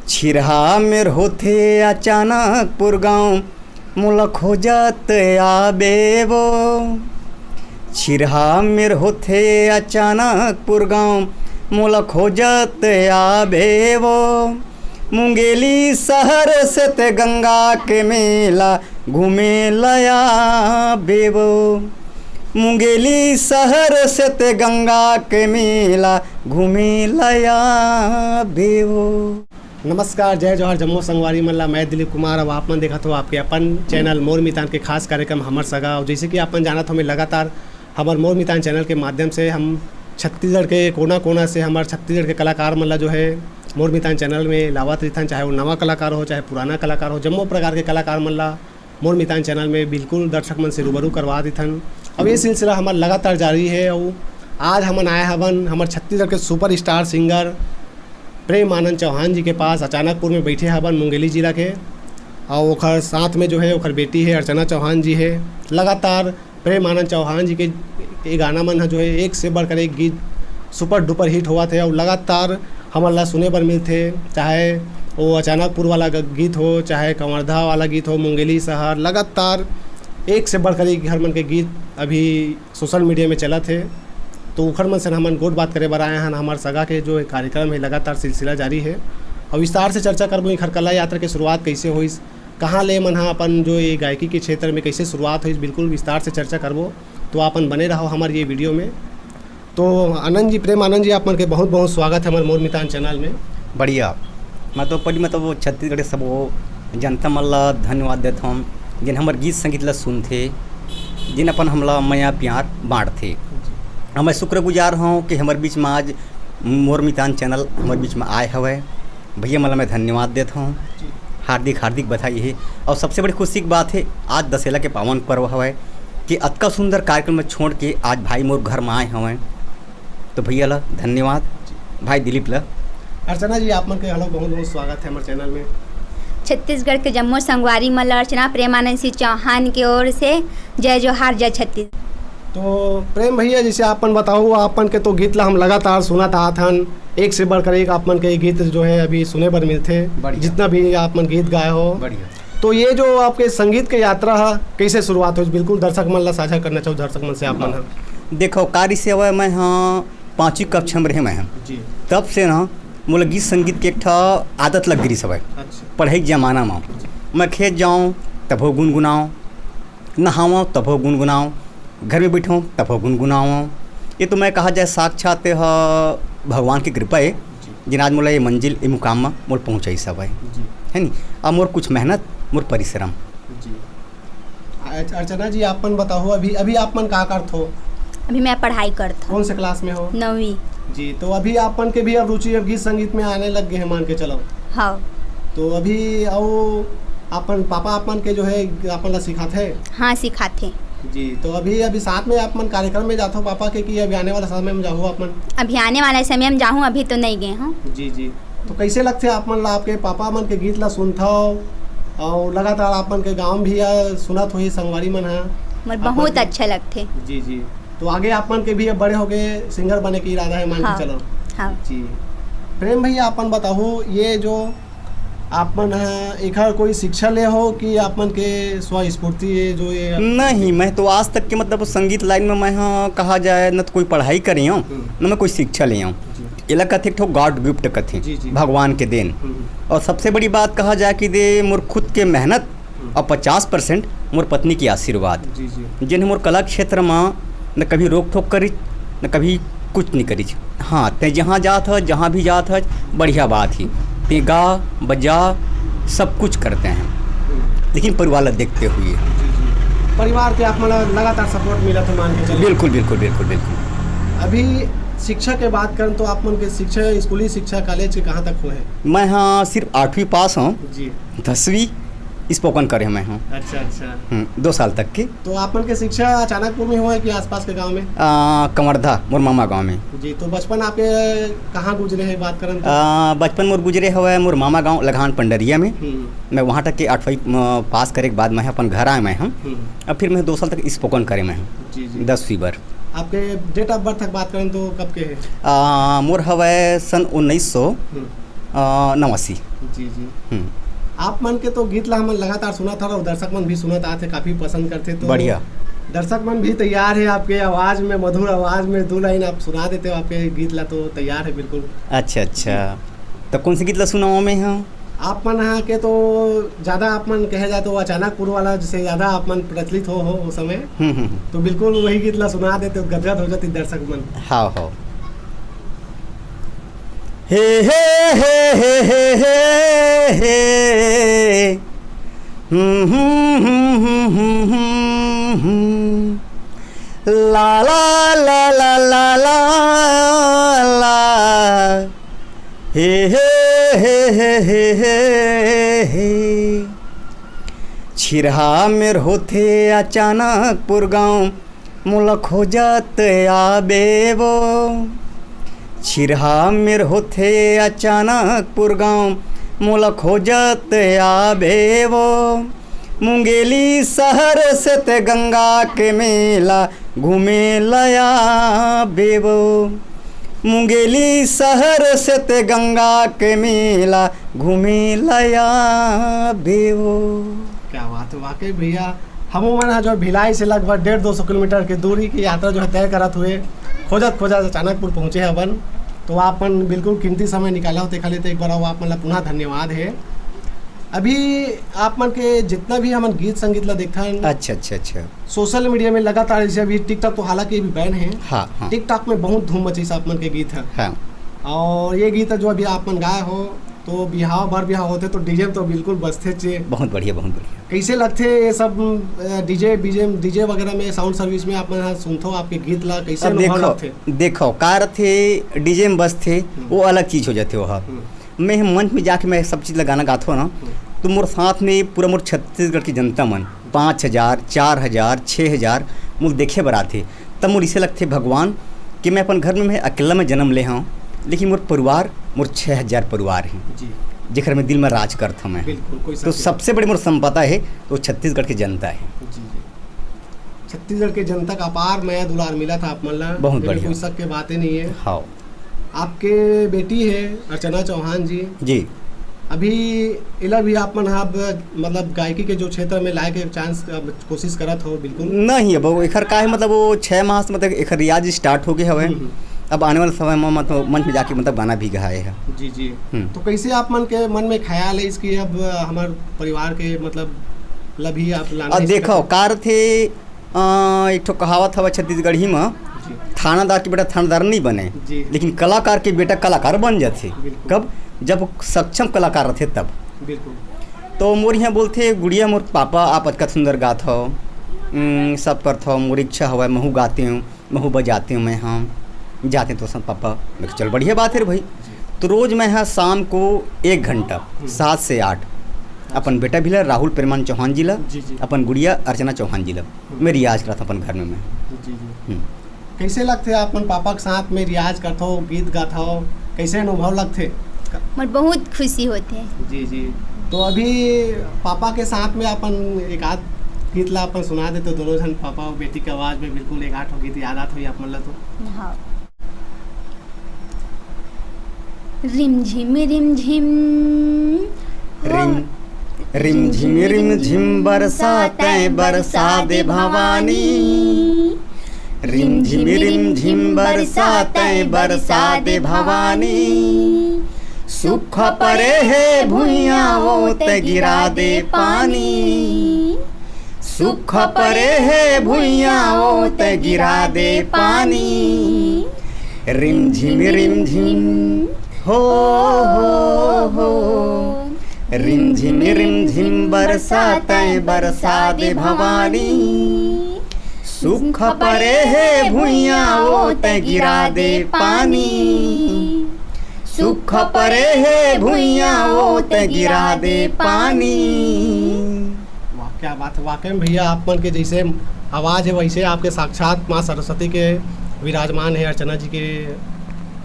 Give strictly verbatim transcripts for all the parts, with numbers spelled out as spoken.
छिरहा मेर होथे अचानकपुर गाँव, मोला खोजत आबे वो। छिरहा मेर होथे अचानकपुर गाँव, मोला खोजत आबे वो। मुंगेली शहर से ते गंगा के मेला घूमे लया बेवो। मुंगेली शहर से ते गंगा के मेला घूमे लया बेवो। नमस्कार, जय जोहार, जम्मो संगवारी मन ला। मैं दिलीप कुमार। अब आप मन देखत हो आपके अपन चैनल मोर मितान के खास कार्यक्रम हमर सगा। और जैसे कि आप मन जानत हो, मैं लगातार हमर मोर मितान चैनल के माध्यम से हम छत्तीसगढ़ के कोना-कोना से हमर छत्तीसगढ़ के कलाकार मन ला जो है मोर मितान चैनल में लावत रहिथन, चाहे वो नवा कलाकार हो, चाहे पुराना कलाकार हो, जम्मो प्रकार के कलाकार मन ला मोर मितान चैनल में बिल्कुल दर्शक मन से रूबरू करवा देथन। अब ये सिलसिला हमर लगातार जारी है। और आज हमन आए हवन हमर छत्तीसगढ़ के सुपरस्टार सिंगर प्रेम आनंद चौहान जी के पास। अचानकपुर में बैठे हवन मुंगेली जिला के, और ओखर साथ में जो है ओखर बेटी है अर्चना चौहान जी है। लगातार प्रेम आनंद चौहान जी के ये गाना मन ह जो है एक से बढ़कर एक गीत सुपर डुपर हिट होवत है और लगातार हमन ला सुने बर मिलथे, चाहे वो अचानकपुर वाला ग-, गीत हो, चाहे कंवरधा वाला गीत हो, मुंगेली शहर, लगातार एक से बढ़कर एक घर मन के गीत अभी सोशल मीडिया में चलत हे। तो उखर मन से हमन गोठ बात करे बर आए हन। हमर सगा के जो कार्यक्रम है लगातार सिलसिला जारी है और विस्तार से चर्चा करबो इखर कला यात्रा के शुरुआत कैसे होइस, कहाँ ले मन ह अपन जो ये गायकी के क्षेत्र में कैसे शुरुआत होइस, बिल्कुल विस्तार से चर्चा करबो। तो आपन बने रहो हमर ये वीडियो में। तो आनंद जी, प्रेम आनंद जी, आप मन के बहुत बहुत स्वागत है हमर मोर मितान चैनल में। बढ़िया। मैं तो पहली मतलब वो छत्तीसगढ़ के सब वो जनता मन ला धन्यवाद देत हूँ, जिन हमर गीत संगीत ला सुनथे, जिन अपन हमला मया प्यार बांटथे। और मैं शुक्रगुजार हूँ कि हमर बीच में आज मोर मितान चैनल हमर बीच में आए हवय। भैया मन ला मैं धन्यवाद देत हूँ, हार्दिक हार्दिक बधाई है। और सबसे बड़ी खुशी की बात है, आज दशहरा के पावन पर्व हवय कि अतका सुंदर कार्यक्रम में छोड़ के आज भाई मोर घर में आए हवय। तो भैया ला धन्यवाद, भाई दिलीप ला। अर्चना जी, आप मन के घलो बहुत बहुत स्वागत है हमर चैनल में। छत्तीसगढ़ के जम्मो संगवारी मन ला अर्चना प्रेमानंद सिंह चौहान के ओर से जय जोहार, जय छत्तीस। तो प्रेम भैया, जैसे आप मन बताओ, आप मन के तो गीत ला हम लगातार सुनत आत हन, एक से बढ़कर एक आप मन के गीत जो है अभी सुने बर मिलथे। बढ़िया। जितना भी आप मन गीत गाए हो, बढ़िया। तो ये जो आपके संगीत के यात्रा है, कैसे शुरुआत हो, बिल्कुल दर्शक मन ला साझा करना चाहो, दर्शक मन से आप मन ह। देखो, कारी से हवय, मैं हाँ पाँचवीं कक्षा में रहे मैं हाँ। जी। तब से ना मोला गीत संगीत के एक ठा आदत लग गिरिस हवय। अच्छा। पढ़ाई के जमाना में मैं खेत जाऊँ तभो गुनगुनाऊँ, नहावं तभो गुनगुनावं, घर में बैठवं तभो गुनगुनावं। ये तो मैं कहा जाए साक्षात ह भगवान की कृपा है, जिन आज मोला ये मंजिल, ये मुकाम में मोला पहुँचाई सब है, जी। है नी? अब मोर कुछ मेहनत, मोर परिश्रम। जी। अर्च-, अर्चना जी, आप मन बताओ, अभी, अभी आप मन का करत हो? अभी मैं पढ़ाई करत हूँ। कौन से क्लास में हो? नौवीं। जी, तो अभी आप मन के भी अब रुचि अब गीत संगीत में आने लग गए हैं, मान के चलो। हाँ। तो अभी आओ, अपन पापा आप मन के जो है, अपन ला सिखाथे? हाँ, सिखाथे। जी, तो अभी, अभी साथ में आप मन कार्यक्रम में जाथो पापा के, कि अभी आने वाला समय में जाहू आप मन? अभी आने वाला समय में जाहूँ, अभी तो नहीं गए हूँ। जी, जी। तो कैसे लगथे आप मन ला, आपके पापा मन के गीत ला सुनथव और लगातार आप मन के गाँव भी आ, सुनत होही संगवारी मन ह? मोर आप बहुत मन के अच्छा लगथे। जी, जी। तो आगे आप मन के भी अब बड़े होके सिंगर बने के इरादा है, मान के हाँ, चलो। हाँ। जी। प्रेम भैया, आप मन बताहू, ये जो आप मन ह एखर कोई शिक्षा ले हो कि आप मन के स्वस्फूर्ति ये जो ये? नहीं, मैं तो आज तक के मतलब संगीत लाइन में मैं ह कहा जाए न तो कोई पढ़ाई करे हूँ, हम्म। न मैं कोई शिक्षा ले हूँ। जी। एला कथे एक ठो गॉड गिफ्ट कथे, जी, जी। भगवान के देन। हम्म। और सबसे बड़ी बात कहा जाए कि दे मोर खुद के मेहनत हम्म। और पचास परसेंट मोर पत्नी के आशीर्वाद, जी, जी। जिन्हें मोर कला क्षेत्र में न कभी रोक ठोक करिच, न कभी कुछ नहीं करिच। हाँ, ते जहाँ जात ह, जहाँ भी जात ह, बढ़िया बात ही। ते गा, बजा, सब कुछ करते हैं, हम्म। लेकिन परिवार ला देखते हुए। जी, जी। परिवार के आप मन ला लगातार सपोर्ट मिलत हे, मान के चलिए। बिल्कुल, बिल्कुल, बिल्कुल, बिल्कुल। अभी शिक्षा के बात करन तो आप मन के शिक्षा, स्कूली शिक्षा, कॉलेज के कहाँ तक हुए हैं? मैं हाँ सिर्फ आठवीं पास हूँ। जी। दसवीं स्पोकन करे मैं हूँ। अच्छा, अच्छा। हम्म, दो साल तक के। तो आप मन के शिक्षा अचानकपुर में हुआ है कि आसपास के गांव में? आ, कंवरधा, मोर मामा गांव में। जी, तो बचपन आपके कहाँ गुजरे है, बात करन तो? आ, बचपन मोर गुजरे हवय मोर मामा गांव लघान पंडरिया में। हम्म। मैं वहाँ तक के आठवीं, अ, पास करे के बाद मैं अपन घर आए मैं हूँ। हम्म। अब फिर मैं दो साल तक स्पोकन करे मैं हूँ। जी, जी। दसवीं बर। आपके date of birth तक बात करन तो कब के है? आ, मोर हवय सन उन्नीस सौ हम्म। अ, नवासी। जी, जी। हम्म। आप मन के तो गीत ला हमन लगातार सुनत हन और दर्शक मन भी सुनत आथे, काफी पसंद करथे। तो बढ़िया। दर्शक मन भी तैयार हे आपके आवाज में, मधुर आवाज में दू लाइन आप सुना देते हो, आपके गीत ला तो तैयार हे बिल्कुल। अच्छा, अच्छा। जी। तो कौन से गीत ला सुनाओ मैं? हाँ, आप मन हा के तो ज्यादा आप मन कहे जाए तो वो अचानकपुर वाला जैसे ज्यादा आप मन प्रचलित हो, हो उस समय। हम्म, हम्म, हम्म। तो बिल्कुल वही गीत ला सुना देते, गदगद हो जाते दर्शक मन। हाँ, हाँ। हे, हे, हे, हे, हे, हे। हम्म, हम्म, हम्म, हम्म, हम्म, हम्म, हम्म। ला, ला, ला, ला, ला, ला, ला। हे, हे, हे, हे, हे, हे, हे। छिरहा मेर होथे अचानकपुर गाँव, मोला खोजत आबे वो। छिरहा मेर होथे अचानकपुर गाँव, मोला खोजत आबे वो। मुंगेली शहर से ते गंगा के मेला घूमे लया बेबो। मुंगेली शहर से ते गंगा के मेला घूमे लया बेबो। क्या बात है, वाकई भैया। हमो मन ह जो भिलाई से लगभग डेढ़ दो सौ किलोमीटर के दूरी की यात्रा जो है तय करत हुए, खोजत खोजत अचानकपुर पहुँचे हवन। तो आप मन बिल्कुल कीमती समय निकाला हो, तेखा ले तो एक बार अउ आप मन ला पुनः धन्यवाद है। अभी आप मन के जितना भी हमन गीत संगीत ला देखथन, अच्छा, अच्छा, अच्छा। सोशल मीडिया में लगातार, जैसे अभी TikTok तो हालांकि अभी बैन है, हाँ, हाँ। TikTok में बहुत धूम मचीस आप मन के गीत है। हाँ। और ये गीत जो अभी आप मन गाए हो, तो बिहाव, बर बिहाव होथे तो DJ तो बिल्कुल बजथे चे। बहुत बढ़िया, बहुत बढ़िया। कैसे लगथे ये सब, अ, DJ, बीजे, DJ वगैरह में, साउंड सर्विस में आप मन ह सुनथो, आपके गीत ला कैसे अब अनुभव देखो, लगथे? देखो, का रथे, DJ में बजथे, हम्म। वो अलग चीज हो जाथे वो ह। हम्म। मैं मंच में जाके मैं सब चीज ला गाना गाथो ना, हम्म। तो मोर साथ में पूरा मोर छत्तीसगढ़ की जनता मन पाँच हजार, चार हजार, छः हजार मोर देखे बर आथे। तब मोर इसे लगथे, भगवान, कि मैं अपन घर में मैं अकेला में जन्म ले हूँ, लेकिन मोर परिवार, मोर छः हजार परिवार है, जी। जेकर में दिल में राज करत हूँ मैं। बिल्कुल, कोई तो शक नहीं। सबसे बड़ी मोर संपदा है, तो छत्तीसगढ़ की जनता है। जी, जी। छत्तीसगढ़ के जनता का अपार मया दुलार मिला था आप मन ला, बहुत एमे बढ़िया। कोई शक के बातें नहीं है। हाँ। आपके बेटी है अर्चना चौहान जी। जी। अभी इला भी आप मन ह अब, मतलब, गायकी के जो क्षेत्र में लाए के चांस, अब कोशिश करत हो? बिल्कुल। नहीं, अब वो एखर का है, मतलब, वो छः माह से, मतलब, एखर रियाज स्टार्ट हो गए हवे। हम्म, हम्म। अब आने वाले समय में, मतलब, मंच में जाके, मतलब, गाना भी गाए है। जी, जी। हम्म। तो कैसे आप मन के मन में ख्याल है इसकी, अब हमार परिवार के, मतलब, ला भी आप लाना अब इस देखो, तरह? कार थे अ, एक ठो कहावत हवय छत्तीसगढ़ी म, जी। थानादार के बेटा थानादार नहीं बने, जी। लेकिन कलाकार के बेटा कलाकार बन जाथे। बिल्कुल। कब? जब वो सक्षम कलाकार रथे तब। बिल्कुल। तो मोर यहाँ बोलथे, "गुड़िया मोर पापा, आप अतका सुंदर गात हव, उम, सब करत हव, मोर इच्छा हवय, महू गाते हूँ, महू बजाते हूँ मैं, हाँ, जाते तो सब पापा।" मैं कहा, "चल, बढ़िया बात है रे भाई।" जी। तो रोज मैं, हाँ, शाम को एक घंटा, हम्म। सात से आठ, अपन बेटा भी ला, राहुल प्रेमान चौहान जी ला, जी, जी। अपन गुड़िया अर्चना चौहान जी ला। मैं रियाज करत हँव अपन घर में मैं। जी, जी। हम्म। कैसे लगथे आप मन पापा के साथ में रियाज करथो, गीत गाथो, कैसे अनुभव लगथे? मोर बहुत खुशी होथे। जी, जी। तो अभी पापा के साथ में अपन एक आध गीत ला अपन सुना देते दोनों झन, पापा और बेटी के आवाज में बिल्कुल एक आध ठो गीत याद आत होही आप मन ला तो। हाँ। रिमझिम रिमझिम हो। रिम, रिमझिम रिमझिम बरसा तैं बरसा दे भवानी। रिमझिम रिमझिम बरसा तैं बरसा दे भवानी। सुख परे हे भुइयां ओत गिरा दे पानी। सुख परे हे भुइयां ओत गिरा दे पानी। रिमझिम रिमझिम हो, हो, हो। रिमझिम रिमझिम बरसा तैं बरसा दे भवानी। सुख परे हे भुइयां ओत गिरा दे पानी। सुख परे हे भुइयां ओत गिरा दे पानी। वाह, क्या बात है। वाकई में भैया, आप मन के जैसे आवाज है, वैसे आपके साक्षात माँ सरस्वती के विराजमान है, अर्चना जी के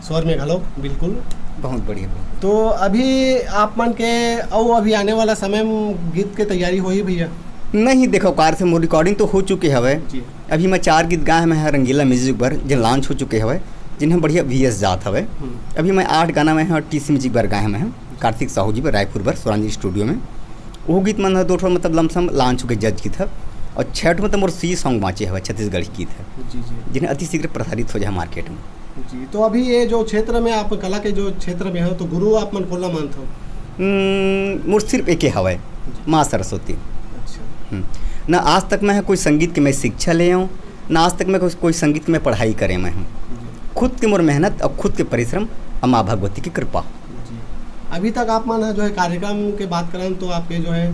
स्वर में घलो, बिल्कुल। बहुत बढ़िया, बहुत। तो अभी आप मन के, अउ अभी आने वाला समय में गीत के तैयारी होही भैया? नहीं, देखो, कार से मोर रिकॉर्डिंग तो हो चुके हवे। जी। अभी मैं चार गीत गाए हवे रंगीला म्यूजिक पर, जो लॉन्च हो चुके हवे। जिन्हें बढ़िया वीएस जात हवे। हम्म। अभी मैं आठ गाना में ह टीसी म्यूजिक बर गाए हवे, कार्तिक साहू जी बर, रायपुर बर, स्वरांजलि स्टूडियो में। वो गीत मन ह दो ठो, मतलब, लमसम लॉन्च होके जज गीत ह, और छह ठो, मतलब, मोर सी सॉन्ग बाँचे हवे, छत्तीसगढ़ी गीत ह, जी, जी। जिन्हें अति शीघ्र प्रसारित हो जाए मार्केट में। जी, तो अभी ये जो क्षेत्र में आप कला के जो क्षेत्र में हो, तो गुरु आप मन कोला मानत हो? हम्म, मोर सिर्फ एके हवय, जी। माँ सरस्वती। अच्छा। हम्म। ना आज तक मैं कोई संगीत के मैं शिक्षा ले हूँ, ना आज तक मैं कोई, कोई संगीत में पढ़ाई करे मैं हूँ। जी। खुद के मोर मेहनत और खुद के परिश्रम और माँ भगवती की कृपा। जी। अभी तक आप मन ह जो है कार्यक्रम के बात करन, तो आपके जो है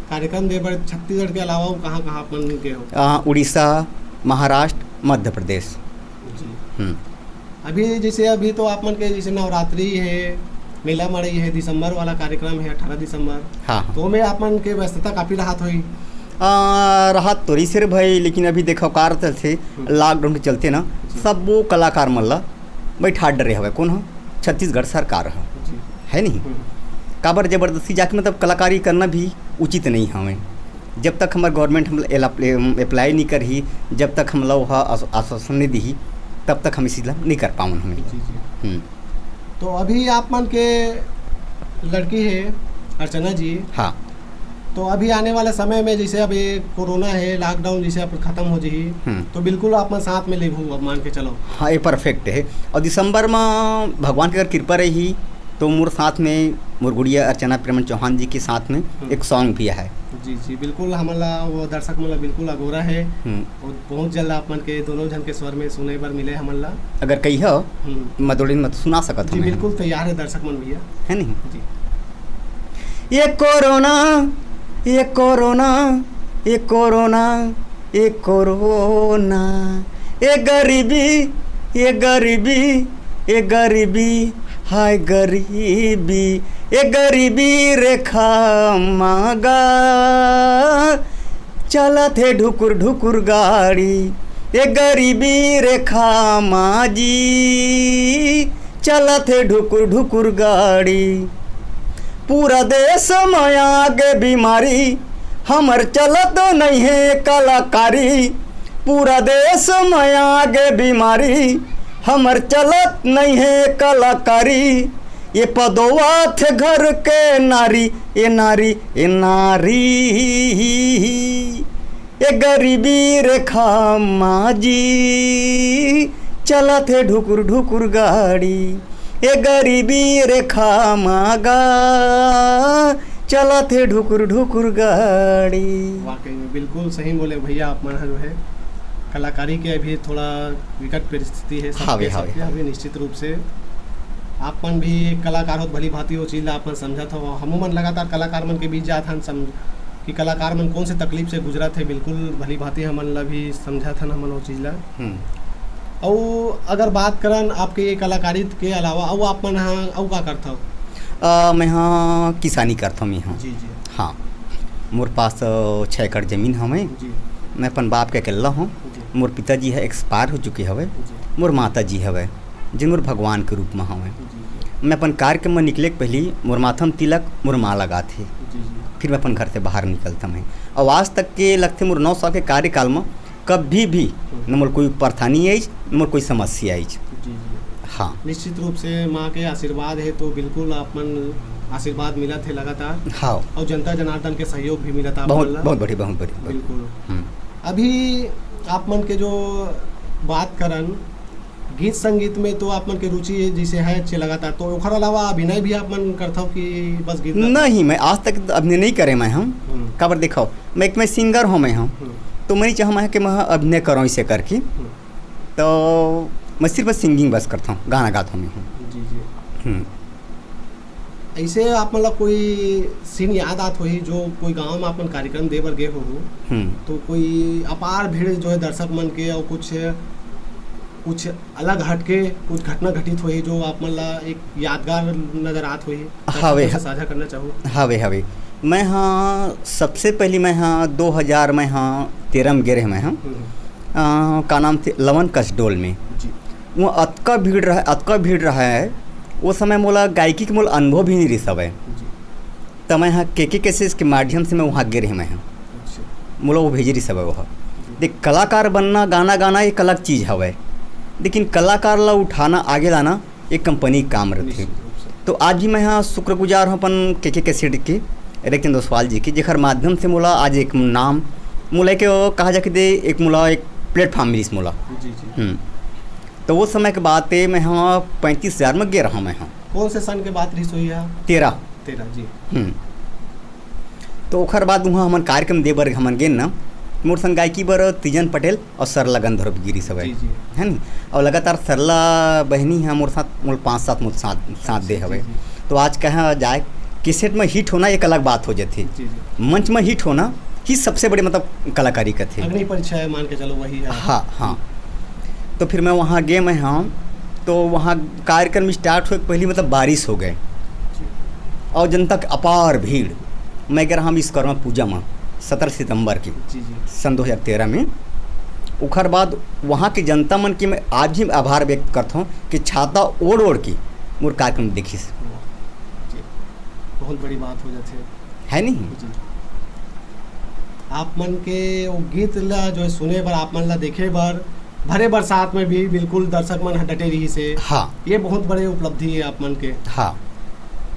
कार्यक्रम दे बर छत्तीसगढ़ के अलावा वो कहाँ, कहाँ आप मन गए हो? आ, उड़ीसा, महाराष्ट्र, मध्य प्रदेश। जी। हम्म। अभी जैसे, अभी तो आप मन के जैसे नवरात्रि है, मेला मड़ई है, दिसंबर वाला कार्यक्रम है, अठारह दिसंबर। हाँ, हाँ। तो ओमे आप मन के व्यस्तता काफी रहत होही। आ, रहत तो रहिस रे भाई, लेकिन अभी देखो, का रहत हे, हम्म। लॉकडाउन के चलते ना, जी। सब वो कलाकार मन ला बैठा डरे हवे। कौन ह? छत्तीसगढ़ सरकार ह। जी। है नहीं? हम्म। काबर जबरदस्ती जाके, मतलब, कलाकारी करना भी उचित नहीं हवे। जब तक हमर गवर्नमेंट हम एला-, अप्लाई नहीं करही, जब तक हमला ओहा आस-, आश्वासन नहीं दिही, तब तक हम इसी ला नहीं कर पावन हमें। जी, जी। हम्म। तो अभी आप मन के लड़की है अर्चना जी। हाँ। तो अभी आने वाले समय में जैसे अब ये कोरोना है, लॉकडाउन जैसे अब खत्म हो जाही, हम्म। तो बिल्कुल आप मन साथ में लेबू, अब मान के चलो। हाँ, ये परफेक्ट है। और दिसंबर में भगवान की अगर कृपा रही, तो मोर साथ में, मोर गुड़िया अर्चना प्रेमन चौहान जी के साथ में हम्म। एक सॉन्ग भी है। जी, जी, बिल्कुल, हमन ला, वो दर्शक मन ला बिल्कुल अगोरा है। हम्म। और बहुत जल्द आप मन के दोनों झन के स्वर में सुने बर मिले हमन ला। अगर कही हो, हम्म। मदोड़िन मत सुना सकत जी, हमें। बिल्कुल तैयार है दर्शक मन भैया। है नहीं? जी। ये कोरोना, ये कोरोना, ये कोरोना, ये कोरोना, ये गरीबी, ये गरीबी, ये गरीबी, हाय गरीबी, ये गरीबी रेखा मागा, चलत हे ढुकुर ढुकुर गाड़ी, ये गरीबी रेखा माजी, चलत हे ढुकुर ढुकुर गाड़ी। पूरा देश में आगे बीमारी, हमर चलत नहीं है कलाकारी। पूरा देश में आगे बीमारी, हमर चलत नहीं है कलाकारी। ये पदोवा थे घर के नारी, ए नारी, ए नारी। ए गरीबी रेखा माजी, चलत हे ढुकुर ढुकुर गाड़ी। ए गरीबी रेखा मागा, चलत हे ढुकुर ढुकुर गाड़ी। वाकई में बिल्कुल सही बोले भैया, आप मन ह जो है कलाकारी के अभी थोड़ा विकट परिस्थिति है, सबके, हावे, हावे, सबके हावे। अभी निश्चित रूप से आप मन भी एक कलाकार हो, भली भांति वो चीज ला आप मन समझत हो। हमू मन लगातार कलाकार मन के बीच जात हन, सम-, कि कलाकार मन कौन से तकलीफ से गुजरत हे, बिल्कुल भली भांति हमन ला भी समझत हन हमन वो चीज ला। हम्म। अउ अगर बात करन आपके ये कलाकारी के अलावा, अउ आप मन ह अउ का करथव? अ, मैं ह किसानी करथव, मैं ह। जी, जी। हाँ, मोर पास, अ, छः एकड़ जमीन हवे। जी। मैं अपन बाप के अकेल्ला हूँ। जी। मोर पिताजी ह एक्सपायर हो चुके हवे। जी। मोर माता जी हवे, जिन मोर भगवान के रूप में हवे। जी, जी। मैं अपन कार्यक्रम में निकले के पहली मोर माथा में तिलक मोर माँ लगात हे। जी, जी। फिर मैं अपन घर से बाहर निकलता मैं। और आज तक के लगते मोर नौ साल के कार्यकाल में कभी भी हम्म। न मोर कोई परेशानी आइज, न मोर कोई समस्या आइज। जी, जी। हाँ। निश्चित रूप से माँ के आशीर्वाद है, तो बिल्कुल आप मन आशीर्वाद मिलत है लगातार। हाँ। और जनता जनार्दन के सहयोग भी मिलत आप बहुत, मन ला। बहुत बढ़िया, बहुत बढ़िया, बहुत बिल्कुल। हम्म। अभी आप मन के जो बात करन, गीत संगीत में तो आप मन के रुचि जैसे है अच्छे लगातार, तो ओखर अलावा अभिनय भी आप मन करथव कि बस गीत गाथव? नहीं, मैं आज तक अभिनय नहीं करे मैं हम। हम्म। काबर देखो, मैं एक मैं सिंगर हूँ मैं हम। हम्म। तो मैं नहीं चाहूँ मैं कि मैं अभिनय करूँ इसे करके। हम्म। तो मैं सिर्फ सिंगिंग बस करता हूँ, गाना गाता हूँ मैं हूँ। जी, जी। हम्म। ऐसे आप मन ला कोई सीन याद आत होही जो कोई गांव में आप मन कार्यक्रम दे बर गए हो, हम्म। तो कोई अपार भीड़ जो है दर्शक मन के और कुछ, कुछ अलग हटके कुछ घटना घटित होही जो आप मन ला एक यादगार नजर आत होही, दर्शक हावे, मन से हा-, साझा करना चाहो? हावे, हावे। मैं हाँ, सबसे पहली मैं हाँ दो हज़ार में हाँ तेरह में गे रहे मैं हाँ। हम्म। अ, का नाम थे, लवन कसडोल में। जी। वो अतका भीड़ रहा, अतका भीड़ रहा है, वो समय मोला गायकी के मोला अनुभव भी नहीं रिस हवय। जी। त मैं ह केके कैसेट्स के माध्यम से मैं वहाँ गे रहे मैं ह। अच्छा। मोला वो भेजे रिस हवय वह। जी। देख, कलाकार बनना, गाना गाना एक अलग चीज़ हवय। लेकिन कलाकार ला उठाना, आगे लाना, एक कंपनी के काम रथे। निश्चित रूप से। तो आज भी मैं यहाँ शुक्रगुजार हूँ अपन के के कैसेट के, रेखचंद ओसवाल जी के, जेकर माध्यम से मोला आज एक नाम, मोला एक, कहा जाके दे, एक मोला एक प्लेटफॉर्म मिलिस मोला। जी, जी। हम्म। तो वो समय के बात है, मैं यहाँ पैंतीस हजार में गे रहा मैं यहाँ। कौन से सन के बात रहिस होही यहाँ? तेरह। तेरह, जी। हम्म। तो ओखर बाद उहाँ हमन कार्यक्रम दे बर हमन गेन ना, मोर संग गायकी बर तीजन पटेल और सरला गंधर्व गिरी सब है, जी, जी। है नी? और लगातार सरला बहनी है मोर साथ, मोर पाँच सात मोर साथ, साथ दे जी, हवे। जी। तो आज कहा जाए, कैसेट में हिट होना एक अलग बात हो जाती, जी, जी। मंच में हिट होना ही सबसे बड़े, मतलब, कलाकारी का थे। अग्नि परीक्षा है, मान के चलो, वही है। हाँ, हाँ। तो फिर मैं वहाँ गए, मैं, हाँ, तो वहाँ कार्यक्रम स्टार्ट हुए पहली, मतलब, बारिश हो गए जी। और जनता के अपार भीड़। मैं कह रहा, हम विश्वकर्मा पूजा में सत्रह सितंबर की जी, जी। सन दो हज़ार तेरह में, ओखर बाद वहाँ के जनता मन के मैं आज भी आभार व्यक्त करता हूँ कि छाता ओढ़ ओढ़ के मोर कार्यक्रम देखिस। वाह। जी। बहुत बड़ी बात हो जाती है। है नहीं? जी। आप मन के वो गीत ला जो है सुने बर, आप मन ला देखे बर, भरे बरसात में भी बिल्कुल दर्शक मन ह डटे रहिस हे। हाँ। ये बहुत बड़े उपलब्धि है आप मन के। हाँ।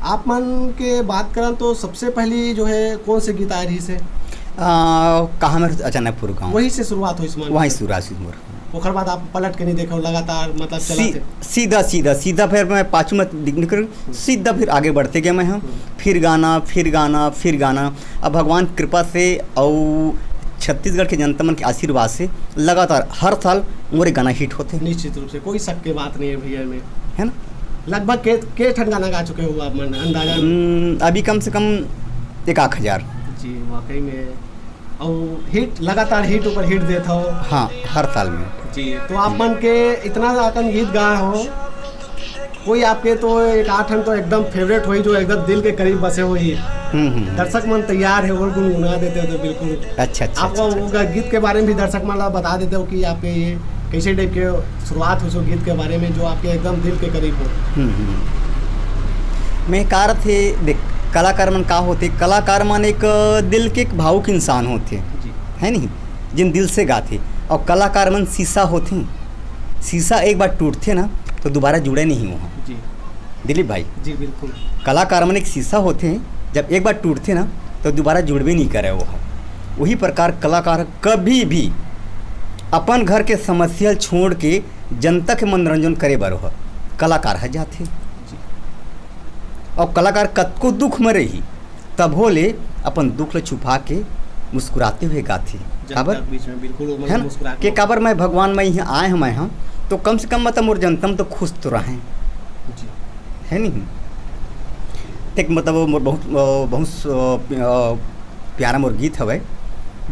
आप मन के बात करन तो सबसे पहली जो है कौन से गीत आए रहिस हे? आ, कहाँ में अचानकपुर गाँव। वहीं से शुरुआत होइस मन वहीं के। शुरुआत हुई मोर। ओकर बाद आप पलट के नहीं देखो, लगातार मतलब चला सी-, थे। सीधा, सीधा, सीधा फिर मैं पाछू में दिख-, निकल, सीधा फिर आगे बढ़ते गया मैं, हाँ। हम्म। फिर गाना, फिर गाना, फिर गाना। अब भगवान कृपा से और छत्तीसगढ़ के जनता मन के आशीर्वाद से लगातार हर साल मोरे गाना हिट होते हैं। निश्चित रूप से, कोई शक के बात नहीं है भैया में। है ना? लगभग के, के ठन गाना गा चुके हो आप मन, अंदाजा? हम्म, अभी कम से कम एक आध हजार। जी, वाकई में। और हिट, लगातार हिट ऊपर हिट देत हो। हाँ, हर साल में। जी, तो आप मन के इतना अकन गीत गाए हो, कोई आपके तो एक आध ठन तो एकदम फेवरेट होही, जो एकदम दिल के करीब बसे होही। हम्म, हम्म। दर्शक मन तैयार है, वो गुनगुना देते हो तो बिल्कुल। अच्छा, अच्छा, आपका अच्छा, वो अच्छा। ग-, गीत के बारे में भी दर्शक मन ला बता देते हो कि आपके ये कैसे टाइप के शुरुआत हो सो गीत के बारे में, जो आपके एकदम दिल के करीब हो। हम्म, हम्म। मैं कार थे, देख, कलाकार मन का होते? कलाकार मन एक, अ, दिल के एक भावुक इंसान होते, जी। है नहीं? जिन दिल से गाथे। और कलाकार मन शीशा होते, शीशा एक बार टूटथे ना, तो दोबारा जुड़े नहीं वो। जी। दिलीप भाई, जी, बिल्कुल। कलाकार मन एक शीशा होते, जब एक बार टूटथे ना, तो दोबारा जुड़बे नहीं करे वो। वही प्रकार कलाकार कभी भी अपन घर के समस्या छोड़ के जनता के मनोरंजन करे बर ओह कलाकार ह जाथे। जी। और कलाकार कतको दुख में रही, तभो ले अपन दुख ल छुपा के मुस्कुराते हुए गाथे। जनता काबर? के बीच में बिल्कुल वो है ना? मुस्कुरा के के काबर मैं भगवान, मैं यहाँ आए हूँ, मैं हाँ, तो कम से कम मतलब मोर जनता में तो खुश तो रहें। जी। है नहीं? एक मतलब वो मोर बहुत, अ, बहुत, अ, प्यारा मोर गीत हवे,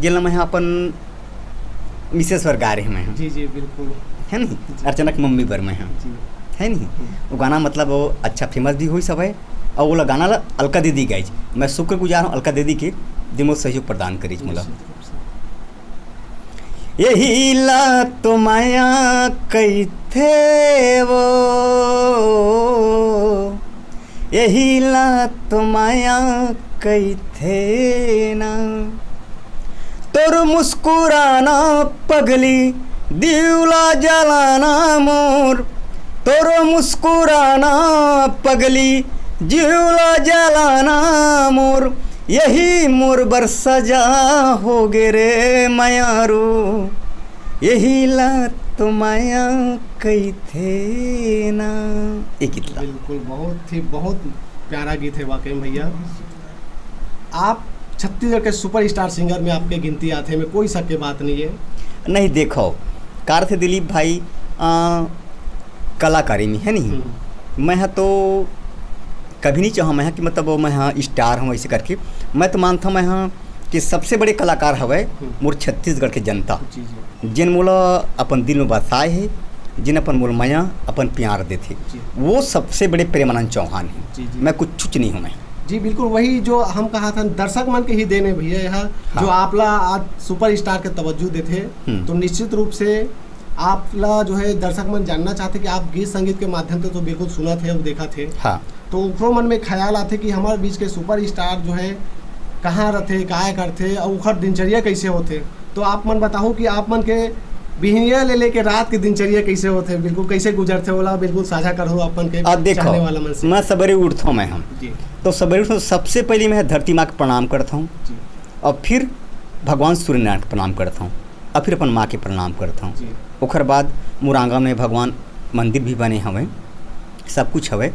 जेला मैं अपन मिसेस बर गाए रहे मैं हाँ। जी, जी, बिल्कुल। है नहीं? जी। अर्चना के मम्मी बर मैं हाँ। जी। है नहीं? हम्म। वो गाना मतलब वो अच्छा फेमस भी होइस हवे, और वो गाना ला अलका दीदी गाइस। मैं शुक्रगुजार हूँ अलका दीदी के, जे मोर सहयोग प्रदान करिस मोला। निश्चित रूप से। यही ला तो माया कहिथे वो, यही ला तो माया कहिथे ना। तोर मुस्कुराना पगली, दिल ला जलाना मोर। तोर मुस्कुराना पगली, दिल ला जलाना मोर। यही मोर बर सजा होगे रे मयारू, यही ला तो माया कहिथे ना। ये गीत ला। बिल्कुल, बहुत ही, बहुत प्यारा गीत है वाकई में भैया। आप छत्तीसगढ़ के सुपरस्टार सिंगर में आपके गिनती आथे, में कोई शक के बात नहीं है। नहीं, देखो, कार थे दिलीप भाई, आ, कलाकारी में है नहीं, हम्म। मैं हा तो कभी नहीं चाहा मैं हा कि मतलब वो मैं हा स्टार हूँ ऐसे करके। मैं तो मानता हूँ मैं हा कि सबसे बड़े कलाकार हवे हम्म। मोर छत्तीसगढ़ के जनता, जी, जी। जिन मोला अपन दिल में बसाए हे, जिन अपन मोल मया, अपन प्यार देथे, जी। वो सबसे बड़े प्रेमानंद चौहान हे। जी, जी। मैं कुछ नहीं हूँ मैं। जी, बिल्कुल वही जो हम कहा था, दर्शक मन के ही देन हे भैया, यह हाँ। जो आप ला आज सुपरस्टार के तवज्जो देथे, हम्म। तो निश्चित रूप से आप ला जो है दर्शक मन जानना चाहथे कि आप गीत संगीत के माध्यम से तो बिल्कुल सुनत हे अउ देखत हे। हाँ। तो ओकरो मन में ख्याल आथे कि हमारे बीच के सुपरस्टार जो है कहाँ रथे, काय करथे अउ ओकर दिनचर्या कैसे होथे। तो आप मन बताओ कि आप मन के बिहनिया ले लेके रात के दिनचर्या कैसे होथे, बिल्कुल कैसे गुजरथे, ओला बिल्कुल साझा करहु अपन के अब देखो, चाहने वाला मन से। मैं सबेरे उठथों मैं हम। जी। तो सबेरे उठथों, सबसे पहली मैं धरती माँ के प्रणाम करथों। जी। और फिर भगवान सूर्यनारायण के प्रणाम करथों। और फिर अपन माँ के प्रणाम करथों। जी। ओकर बाद मोर आंगन में भगवान मंदिर भी बने हवे, सब कुछ हवे।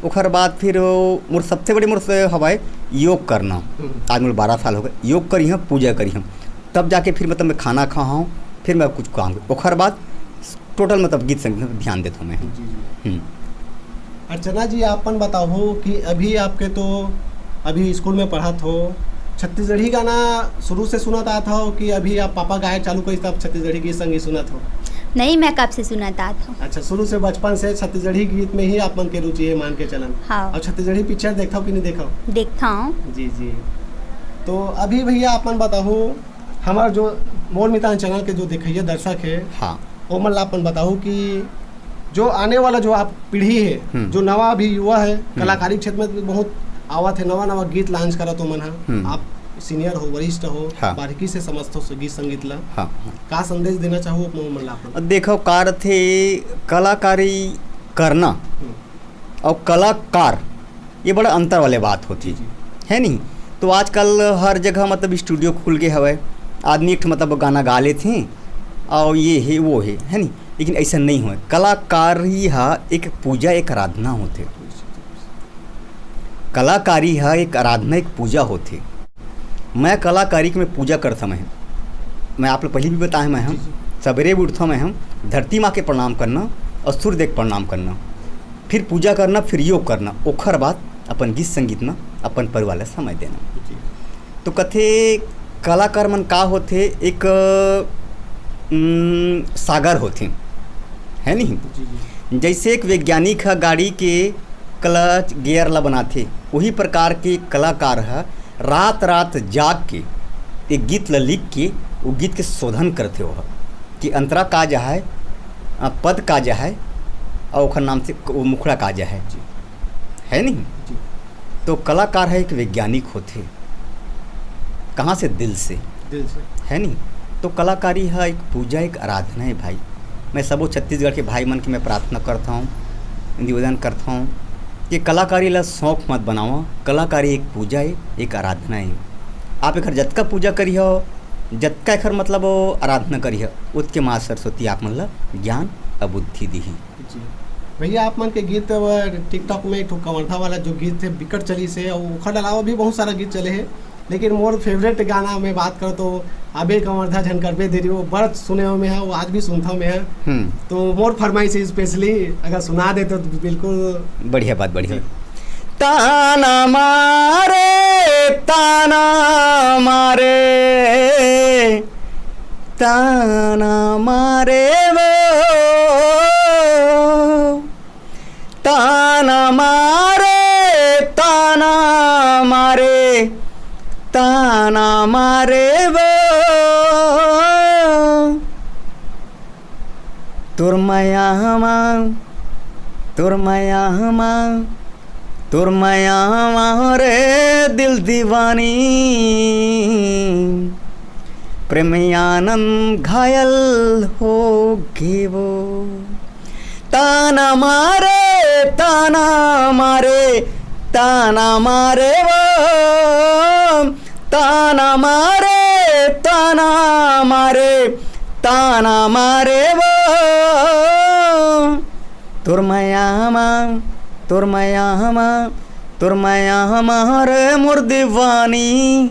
ओकर बाद फिर वो मोर सबसे बड़े मोर से हवे योग करना। हम्म। आज मोर बारह साल हो गए, योग करी हम, पूजा करी हम, तब जाके फिर मतलब मैं खाना खाहूँ, फिर मैं कुछ काम। ओकर बाद टोटल मतलब गीत संगीत में ध्यान देता हूँ मैं। जी, जी। हम्म। अर्चना जी, आपन बताओ कि अभी आपके तो अभी स्कूल में पढ़त हो, छत्तीसगढ़ी गाना शुरू से सुनत आत हो कि अभी आप पापा गाए चालू करिस तब छत्तीसगढ़ी गीत संगीत सुनत हो? नहीं, मैं कब से सुनत आत हूँ। अच्छा, शुरू से बचपन से छत्तीसगढ़ी गीत में ही आप मन के रुचि है, मान के चलन। हाँ। और छत्तीसगढ़ी पिक्चर देखा हो कि नहीं देखा हो? देखता हूँ। जी, जी। तो अभी भैया आपन बताओ, हमार जो मोर मितान चैनल के जो देखइया दर्शक है, हाँ। ओमन ला अपन बताओ कि जो आने वाला जो आप पीढ़ी है, हम्म। जो नवा अभी युवा है, हम्म। कलाकारी क्षेत्र में भी बहुत आवत है, नवा नवा गीत लॉन्च करत ओमन ह। हम्म। आप सीनियर हो, वरिष्ठ हो, हाँ। बारीकी से समझत हो गीत संगीत ला। हाँ, हाँ। का संदेश देना चाहो आप ओमन ला अपन? देखो, का रथे कलाकारी करना हम्म। और कलाकार, ये बड़ा अंतर वाले बात होती जी, जी। है नहीं? तो आजकल हर जगह मतलब स्टूडियो खुल गए हवे, आदमी एक ठो मतलब गाना गा लेथे और ये है वो है, है नहीं? लेकिन ऐसा नहीं होए। कलाकारी हा एक पूजा, एक आराधना होथे। कलाकारी हा एक आराधना, एक पूजा होथे। मैं कलाकारी के मैं पूजा करता मैं, मैं आप लोग पहले भी बताए मैं हम जी, जी। सबेरे भी उठता मैं हम धरती माँ के प्रणाम करना और सूर्य देव के प्रणाम करना, फिर पूजा करना, फिर योग करना, ओखर बाद अपन गीत संगीत में अपन परिवार ला समय देना। जी। तो कथे कलाकार मन का होथे, एक उम, सागर होथे, है नहीं? जी, जी। जैसे एक वैज्ञानिक ह गाड़ी के क्लच गियर ला बनाथे, वही प्रकार के कलाकार ह रात रात जाग के एक गीत ला लिख के वो गीत के शोधन करथे, वह कि अंतरा का जहय, अ, पद का जहय, और ओखर नाम से वो मुखड़ा का जहय, जी। है नहीं? जी। तो कलाकार है एक वैज्ञानिक होथे। कहाँ से? दिल से। दिल से। है नहीं? तो कलाकारी है एक पूजा, एक आराधना है भाई। मैं सबो छत्तीसगढ़ के भाई मन के मैं प्रार्थना करता हूँ, निवेदन करता हूँ कि कलाकारी ला शौक मत बनावा। कलाकारी एक पूजा है, एक आराधना है। आप एकर जतका पूजा करिहो, जतका एकर मतलब वो आराधना करिहो, उतके माँ सरस्वती आप मन ला ज्ञान और बुद्धि दीही। जी। भैया, आप मन के गीत, अ, TikTok में एक ठो कवर्धा वाला जो गीत है, बिकट चलिस हे, और ओखर अलावा भी बहुत सारा गीत चले हैं, लेकिन मोर फेवरेट गाना में बात करो तो अबे कवर्धा झन करबे देरी, वो बड़ा सुने में है, वो आज भी सुनता हूँ मैं। हम्म। तो मोर फरमाइश है specially, अगर सुना दे तो बिल्कुल। बढ़िया बात, बढ़िया। जी। ताना मारे, ताना मारे, ताना मारे वो, ताना मारे, ताना मारे, ताना मारे वो। तोर मया हमा, तोर मया हमा, तोर मया हमा रे दिल दीवानी। प्रेम आनंद घायल हो गे वो। ताना मारे, ताना मारे, ताना मारे वो। ताना मारे, ताना मारे, ताना मारे वो। तोर मया हमा, तोर मया हमा, तोर मया हमा रे मोर दीवानी।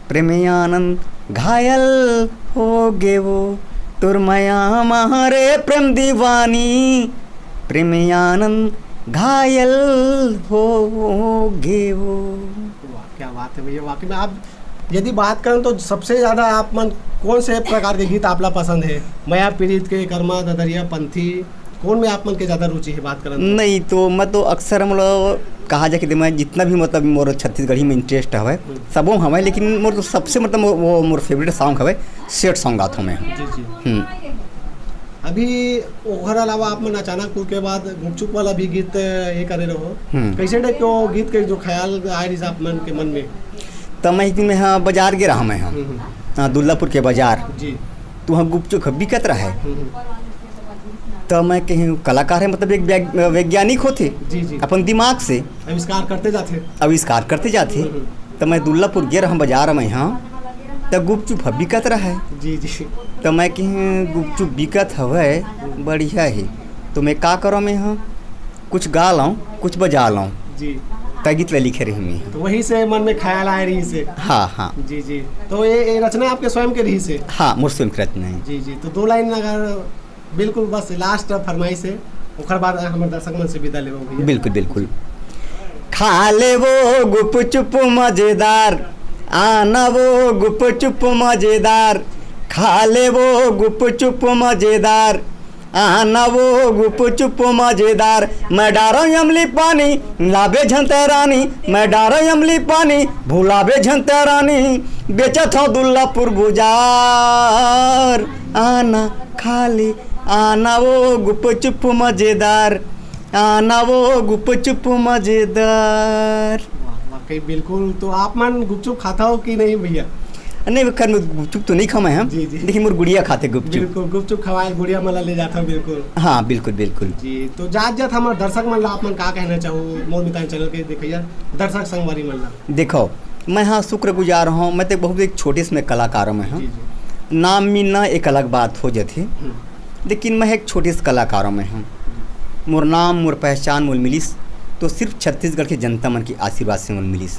प्रेम आनंद घायल हो गे वो, तोर मया हमा रे प्रेम दीवानी। प्रेम आनंद घायल हो गे वो। वाह, क्या बात है भैया, वाकई में आप यदि बात करें तो सबसे ज्यादा आप मन कौन से प्रकार के गीत आपला पसंद है? मया पीड़ित के, कर्मा ददरिया पंथी, कौन में आप मन के ज्यादा रुचि है बात करन? नहीं, तो मैं तो अक्सर हम लोग कहा जाए कि मैं जितना भी मतलब मोर छत्तीसगढ़ी में इंटरेस्ट हवे, हम्म। सबो हवे, लेकिन मोर तो सबसे मतलब वो, वो मोर फेवरेट सॉन्ग हवे, सैड सॉन्ग गाथों मैं। जी, जी। हम्म। अभी ओखर अलावा आप मन अचानकपुर के बाद गुपचुप वाला भी गीत ये करे रहो, हम्म। कैसे टाइप के वो गीत के जो ख्याल आए रहिस आप मन के मन में? तो मैं एक दिन में, हाँ, बाजार गे रहा मैं, हाँ। हम्म, हम्म। हाँ, दुर्लापुर के बाजार। जी। तो वहाँ गुपचुप ह बिकत रहे। हम्म, तो मैं कहीं कलाकार है, मतलब एक वैग-, वैज्ञानिक होते, जी, जी। अपन दिमाग से आविष्कार करते जाते। आविष्कार करते जाते। हम्म। तो मैं दुल्लापुर गे रहूँ बाजार में, हाँ, तो गुपचुप ह बिकत रहे। जी, जी। तो मैं कहीं गुपचुप बिकत हवय, बढ़िया ही। तो मैं का करो, मैं हाँ कुछ गा लाऊं, कुछ बजा लाऊं, जी। का गीत ला लिखे रही मैं। तो वहीं से मन में ख्याल आए रही से। हाँ, हाँ। जी, जी। तो ये, ये रचना आपके स्वयं के रही से? हाँ, मोर स्वयं के रचना है। जी, जी। तो दो लाइन अगर, बिल्कुल बस लास्ट फरमाइश है, ओकर बाद हमारे दर्शक मन से विदा लेबो भैया। बिल्कुल, बिल्कुल। खा ले वो गुपचुप मजेदार, आना वो गुपचुप मजेदार, खा ले वो गुपचुप मजेदार, आना वो गुपचुप मजेदार। मैं डारो अमली पानी, लाबे झंते रानी, मैं डारो अमली पानी, भुलाबे झंते रानी, बेचत हो दुल्लापुर बुजार। आना खा ले, आना वो गुपचुप मजेदार, आना वो गुपचुप मजेदार। वाह, वाकई बिल्कुल। तो आप मन गुपचुप खाता हो कि नहीं भैया? नहीं, खैर, मैं गुपचुप तो नहीं खाऊं मैं, हम। जी, जी। लेकिन मोर गुड़िया खाते गुपचुप। बिल्कुल, गुपचुप खवाए, गुड़िया मन ला ले जाता बिल्कुल। हाँ, बिल्कुल, बिल्कुल। जी, तो जात जात हमारे दर्शक मन ला आप मन का कहना चाहो, मोर मितान चैनल के देखैया दर्शक संगवारी मन ला? देखो, मैं हाँ शुक्रगुजार हूँ, मैं तो बहुत एक छोटे से मैं कलाकार में हूँ। जी, जी। नाम मिलना एक अलग बात हो जाती, हम्म, लेकिन मैं एक छोटे से कलाकार में हूँ। मोर नाम, मोर पहचान मोल मिलिस तो सिर्फ छत्तीसगढ़ के जनता मन के आशीर्वाद से मोल मिलिस।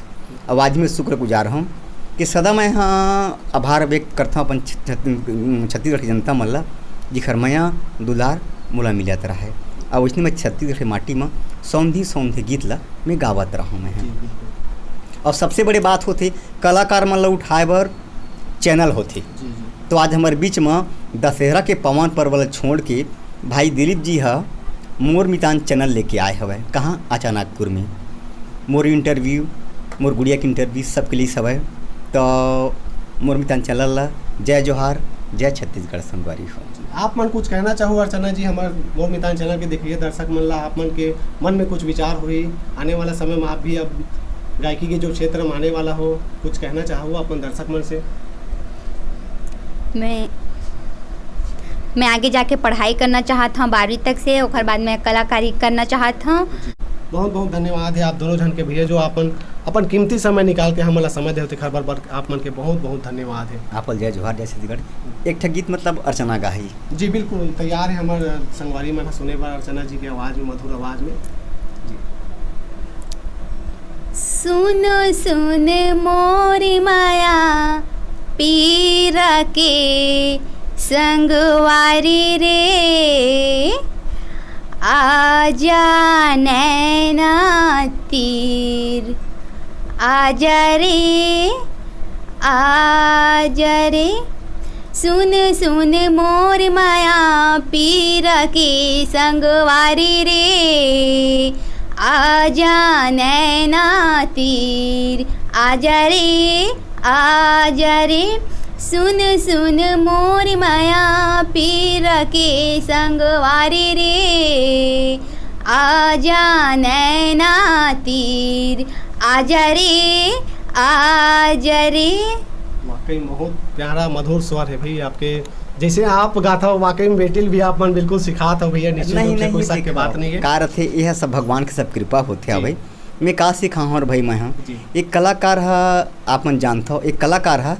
अब आज मैं शुक्रगुजार हूँ कि सदा मैं हाँ आभार व्यक्त करता हूँ अपन छ-, छत्ती-, छत्तीसगढ़ की जनता मन ला, जिखर मया दुलार मोला मिलत रहे। और उसने मैं छत्तीसगढ़ की माटी में सौंधी सौंधी गीत ला मैं गावत रहूँ मैं। जी, बिल्कुल। और सबसे बड़ी बात होती, कलाकार मन ला उठाए बर चैनल होती। जी, जी। तो आज हमारे बीच में दशहरा के पावन पर्व ला छोड़ के भाई दिलीप जी हा मोर मितान चैनल लेके आए हवय। कहाँ? अचानकपुर में। मोर इंटरव्यू, मोर गुड़िया के इंटरव्यू सबके लिए हवय। तो मोर मितान चैनल ला जय जोहार, जय छत्तीसगढ़ संगवारी हो। आप मन कुछ कहना चाहो अर्चना जी, हमारे मोर मितान चैनल के देखिए दर्शक मन ला, आप मन के मन में कुछ विचार होही, आने वाला समय में आप भी अब गायकी के जो क्षेत्र में आने वाला हो, कुछ कहना चाहो अपन दर्शक मन से? मैं मैं आगे जाके पढ़ाई करना चाहत हूँ बारहवीं तक से, ओकर बाद मैं कलाकारी करना चाहत हूँ। बहुत बहुत धन्यवाद है आप दोनों जन के भैया, जो अपन अपन कीमती समय निकाल के हमन ला समय देते खबर बर, आप मन के बहुत बहुत धन्यवाद है। आपल जय जोहार, जय छत्तीसगढ़। एक ठा गीत मतलब अर्चना गाही। जी बिल्कुल, तैयार है हमारे संगवारी मन सुने बर अर्चना जी के आवाज में, मधुर आवाज में। जी। सुन सुन मोर माया पीरा के संगवारी रे, आजा नैना तीर, आजा रे, आजा रे। सुन सुन मोर माया पीरा के संगवारी रे, आजा नैना तीर, आजा रे, आजा रे। सुन सुन मोर माया पीरा के संगवारी रे, आजा नैना तीर, आजा रे, आजा रे। वाकई बहुत प्यारा मधुर स्वर है भाई आपके। जैसे आप गाथा हो, वाकई में बेटिल भी आप मन बिल्कुल सिखात हो भैया, निश्चित नहीं, रूप से नहीं, कोई शक के देखो, बात नहीं है। का रथे, यह सब भगवान के सब कृपा होथे जी। भाई। मैं का सिखाहूँ और भाई मैं हाँ, जी। एक कलाकार हा, आप मन जानत हो, एक कलाकार हा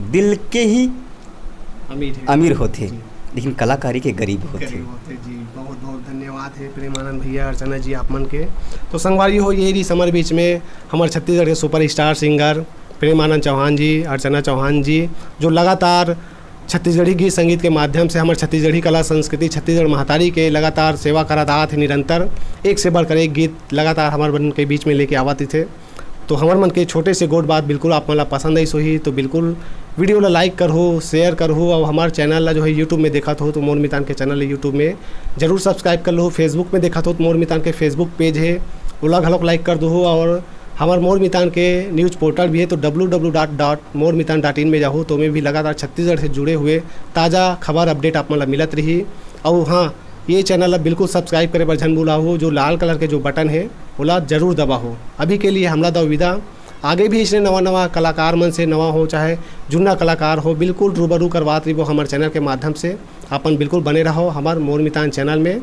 दिल के ही अमीर है। अमीर होथे, जी। लेकिन कलाकारी के गरीब होथे। गरीब होथे जी। बहुत बहुत धन्यवाद है प्रेमानंद भैया, अर्चना जी, आप मन के। तो संगवारी हो, ये रही हमारे बीच में हमारे छत्तीसगढ़ के सुपरस्टार सिंगर प्रेमानंद चौहान जी, अर्चना चौहान जी, जो लगातार छत्तीसगढ़ी गीत संगीत के माध्यम से हमारे छत्तीसगढ़ी कला संस्कृति, छत्तीसगढ़ महतारी के लगातार सेवा करत आत है निरंतर। एक से बढ़कर एक गीत लगातार हमारे मन के बीच में लेके आवत थे। तो हमर मन के छोटे से गोठ बात बिल्कुल आप मन ला पसंद आइस होही, तो बिल्कुल वीडियो ला लाइक करहु, शेयर करहु, और हमारे चैनल ला जो है YouTube में देखत हो तो मोर मितान के चैनल ला YouTube में जरूर सब्सक्राइब कर लो। Facebook में देखत हो तो मोर मितान के Facebook पेज है, ओला घलोक लाइक कर दो। और हमार मोर मितान के न्यूज़ पोर्टल भी है, तो डब्ल्यू डब्ल्यू डॉट मोर मितान डॉट इन में जाहू, तो ओमे भी लगातार छत्तीसगढ़ से जुड़े हुए ताज़ा खबर अपडेट आप मन ला मिलत रही। और हाँ, ये चैनल ला बिल्कुल सब्सक्राइब करे बर झन भुलाहू, जो लाल कलर के जो बटन है ओला जरूर दबाहू। अभी के लिए हमला दव विदा, आगे भी इसने नवा नवा कलाकार मन से, नवा हो चाहे जुन्ना कलाकार हो, बिल्कुल रूबरू करवात रहिबो हमर चैनल के माध्यम से। अपन बिल्कुल बने रहो हमर मोर मितान चैनल में।